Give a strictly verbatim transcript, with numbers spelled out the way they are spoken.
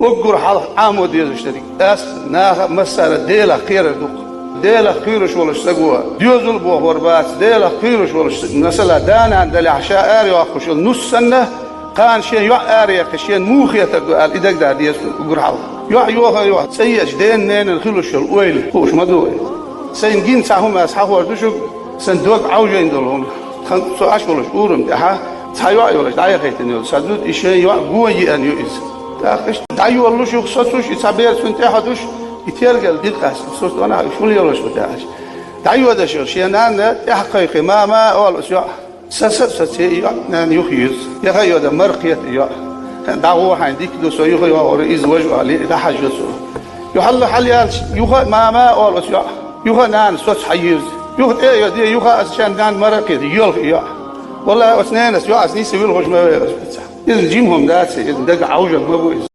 Уггар хьалха Ӏамо дезаш дерг. Ас наха а массара а Делах кхерар ду-кх. Делах кхоьруш волчу стага доьзал бохор бац, Делах кхоьруш волчу стага, масала, да-нана далехь ша арайоккхуш йолу нус санна, кхана шен йоӀ араяьккхича шена муха хетар ду аьлла, и дагадар деза уггар хьалха. ЙоӀ йохар йохь, цӀа еача дена-ненан хилуш йолу ойла хууш ма ду вай. Сайна гина цхьа хӀума ас хьахор ду шуьга, сан дог Ӏовжийна долу хӀума. Тхан со Ӏаш волуш урам тӀехь цхьа йоӀ йолуш дӀаяхийтина йолу сан зуда, и шен йоӀ гон еана ю иза. ТӀаккха иштта дӀайолалуш юха соцуш, и цхьа бер цунна тӀехь а душ, и тергал дира ас, со дӀа нах, уьш хӀун лелош бу тӀехь аьлча. ДӀайодаш йолу шен нанна тӀаьхьа кхайкхий: «Мама», — олу оцу йоӀа. Са, са, саций и йоӀ, нана юха йирза. Яха а йода, мара кхета и йоӀ. ДӀагӀо хьайн, дика ду, со юха йогӀур ю, иза важа олий, дӀахьажа цо. Юха хьал-, хьалаяьлча, юха а «Мама», — олу оцу йоӀа. Юха а нана соцу хьайирза. Юха тӀе а йода, юха а аса шен нанна мара а кхета, йоьлху и йоӀ. Валлахьи, оцу ненас йоӀас нисса вилхуш ма вай оцу пацахь. Иза жима хӀума дац, иза дага Ӏовжар ма бу иза.